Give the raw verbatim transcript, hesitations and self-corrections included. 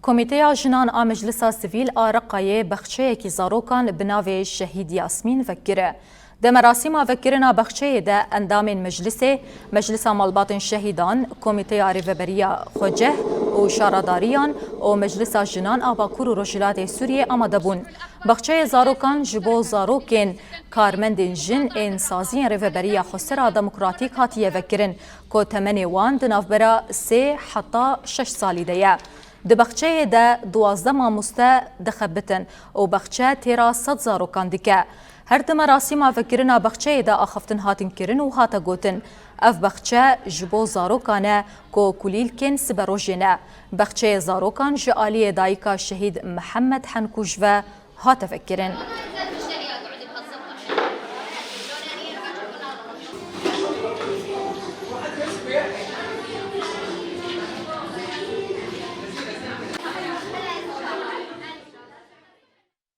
Komîteya Jinan a Meclisa Sivîl a Reqayê bexçeyekî zarokan bi navê Şehîd Yasmîn vekire. Di merasîma vekirina bexçeyê de endamên meclisê, Meclisa Malbatên Şehîdan, Komîteya Rêveberiya Xweceh û Şaradariyan û Meclisa Jinan a Bakur û Rojhilatê Sûriyê amade bûn. Bexçeyê zarokan ji bo zarokên karmendên jin ên saziyên Rêveberiya Xwesera Demokratîk hatiye vekirin ku temenê wan di navbera sê heta şeş salî de ye. Di bexçeyê de duwazdeh mamoste dixebitin û bexçe têra sed zarokan dike. Her di merasîma vekirina bexçeyê de axaftin hatin kirin û hate gotin, ev bexçe ji bo zarokan e ku kulîlkên siberojê ne. Bexçeyê zarokan ji aliyê dayika Şehîd Mihemed Henkuj ve hate vekirin.